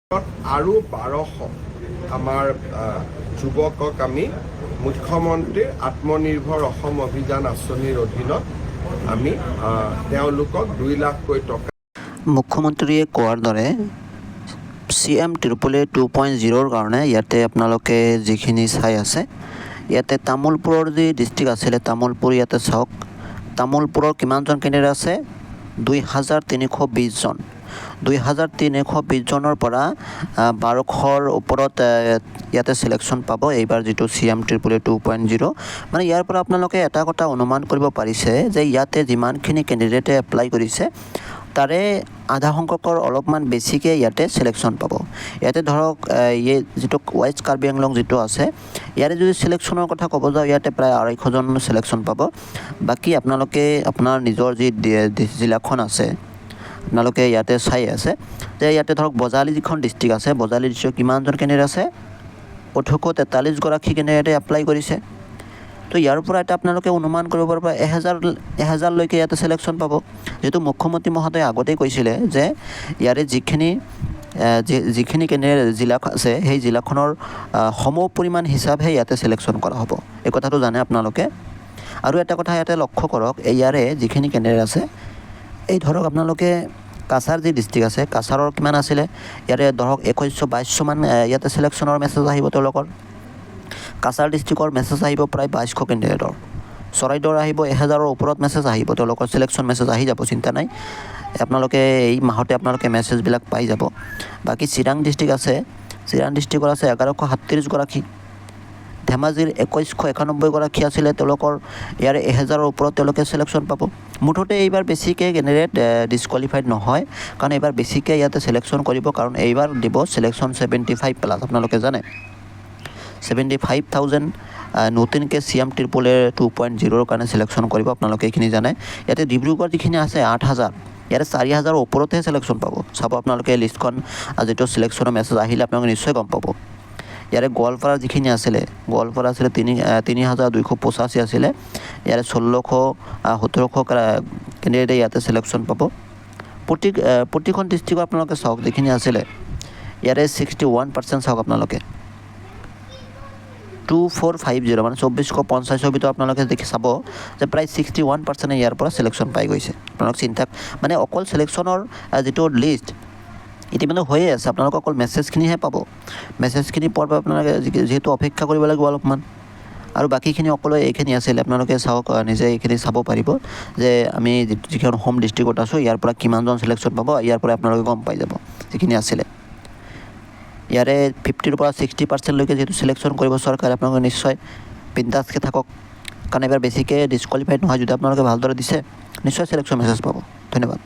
আৰু 1200 আমাৰ যুৱকক আমি মুখ্যমন্ত্ৰীৰ আত্মনিৰ্ভৰ অসম অভিযান আঁচনিৰ অধীনত আমি তেওঁলোকক 2 লাখকৈ টকা মুখ্যমন্ত্ৰীয়ে কোৱাৰ দৰে চি এম ট্ৰিপল এ 2.0ৰ কাৰণে ইয়াতে আপোনালোকে যিখিনি চাই আছে, ইয়াতে তামোলপুৰৰ যি ডিষ্ট্ৰিক্ট আছিলে তামোলপুৰ, ইয়াতে চাওক, তামোলপুৰৰ কিমানজন কেণ্ডিডেট আছে? 2320জন। 2320জনৰ পৰা 1200ৰ ওপৰত ইয়াতে চিলেকশ্যন পাব এইবাৰ যিটো চি এম ট্ৰিপল এ 2.0। মানে ইয়াৰ পৰা আপোনালোকে এটা কথা অনুমান কৰিব পাৰিছে যে ইয়াতে যিমানখিনি কেণ্ডিডেটে এপ্লাই কৰিছে, তাৰে আধা সংখ্যকৰ অলপমান বেছিকৈ ইয়াতে চিলেকশ্যন পাব। ইয়াতে ধৰক এই যিটো ৱেষ্ট কাৰ্বি আংলং যিটো আছে, ইয়াৰে যদি চিলেকশ্যনৰ কথা ক'ব যাওঁ, ইয়াতে প্ৰায় 250জন চিলেকশ্যন পাব। বাকী আপোনালোকে আপোনাৰ নিজৰ যি জিলাখন আছে, আপোনালোকে ইয়াতে চাই আছে যে ইয়াতে ধৰক বজালী যিখন ডিষ্ট্ৰিক্ট আছে, বজালী ডিষ্ট্ৰিক্ট কিমানজন কেণ্ডিডেট আছে? 1843গৰাকী কেণ্ডিডেটে এপ্লাই কৰিছে। তো ইয়াৰ পৰা এটা আপোনালোকে অনুমান কৰিব পাৰিব, 1000 1000লৈকে ইয়াতে চিলেকশ্যন পাব। যিহেতু মুখ্যমন্ত্ৰী মহোদয়ে আগতেই কৈছিলে যে ইয়াৰে যিখিনি কেণ্ডিডেট জিলা আছে, সেই জিলাখনৰ সম পৰিমাণ হিচাপহে ইয়াতে চিলেকশ্যন কৰা হ'ব। এই কথাটো জানে আপোনালোকে। আৰু এটা কথা ইয়াতে লক্ষ্য কৰক, এই ইয়াৰে যিখিনি কেণ্ডিডেট আছে, এই ধৰক আপোনালোকে কাছাৰ যি ডিষ্ট্ৰিক্ট আছে, কাছাৰৰ কিমান আছিলে? ইয়াৰে ধৰক 2100 2200মান ইয়াতে চিলেকশ্যনৰ মেছেজ আহিব তেওঁলোকৰ। কাছাৰ ডিষ্ট্ৰিক্টৰ মেছেজ আহিব প্ৰায় 2200 কেণ্ডিডেটৰ। চৰাইদেউৰ আহিব 1000ৰ ওপৰত মেছেজ আহিব, তেওঁলোকৰ চিলেকশ্যন মেছেজ আহি যাব, চিন্তা নাই। আপোনালোকে এই মাহতে আপোনালোকে মেছেজবিলাক পাই যাব। বাকী চিৰাং ডিষ্ট্ৰিক্ট আছে, চিৰাং ডিষ্ট্ৰিক্টৰ আছে 1137গৰাকী। ধেমাজিৰ 2191গৰাকী আছিলে তেওঁলোকৰ, ইয়াৰে 1000ৰ ওপৰত তেওঁলোকে চিলেকশ্যন পাব। মুঠতে এইবাৰ বেছিকৈ কেণ্ডিডেট ডিছকুৱালিফাইড নহয়, কাৰণ এইবাৰ বেছিকৈ ইয়াতে চিলেকশ্যন কৰিব, কাৰণ এইবাৰ দিব চিলেকশ্যন 75+। আপোনালোকে জানে, 75,000 নতুনকৈ চি এম ট্ৰিপল এ 2.0ৰ কাৰণে চিলেকশ্যন কৰিব, আপোনালোকে এইখিনি জানে। ইয়াতে ডিব্ৰুগড় যিখিনি আছে 8000, ইয়াতে 4000ৰ ওপৰতহে চিলেকশ্যন পাব। চাব আপোনালোকে লিষ্টখন, যিটো চিলেকশ্যনৰ মেছেজ আহিলে আপোনালোকে নিশ্চয় গম পাব। ইয়াৰে গোৱালপাৰা যিখিনি আছিলে, গোৱালপাৰা আছিলে 3285 আছিলে, ইয়াৰে 1600 1700 কেণ্ডিডেটে ইয়াতে চিলেকশ্যন পাব। প্ৰতিখন ডিষ্ট্ৰিক্টৰ আপোনালোকে চাওক যিখিনি আছিলে, ইয়াৰে 61% চাওক আপোনালোকে, 2450, মানে 2450ৰ ভিতৰত আপোনালোকে দেখি চাব যে প্ৰায় 61%-এ ইয়াৰ পৰা চিলেকশ্যন পাই গৈছে। আপোনালোক চিন্তা মানে অকল চিলেকশ্যনৰ যিটো লিষ্ট ইতিমধ্যে হৈয়ে আছে, আপোনালোকে অকল মেছেজখিনিহে পাব। মেছেজখিনি পোৱাৰ বাবে আপোনালোকে যিহেতু অপেক্ষা কৰিব লাগিব অলপমান। আৰু বাকীখিনি সকলো এইখিনি আছিলে, আপোনালোকে চাওক, নিজে এইখিনি চাব পাৰিব যে আমি যিখন হোম ডিষ্ট্ৰিক্টত আছোঁ, ইয়াৰ পৰা কিমানজন চিলেকশ্যন পাব। ইয়াৰ পৰা আপোনালোকে গম পাই যাব যিখিনি আছিলে। ইয়াৰে 50ৰ পৰা 60%লৈকে যিহেতু চিলেকশ্যন কৰিব চৰকাৰে, আপোনালোকে নিশ্চয় বিন্দাছকৈ থাকক, কাৰণ এইবাৰ বেছিকৈ ডিছকুৱালিফাইড নহয়। যদি আপোনালোকে ভালদৰে দিছে, নিশ্চয় চিলেকশ্যন মেছেজ পাব। ধন্যবাদ।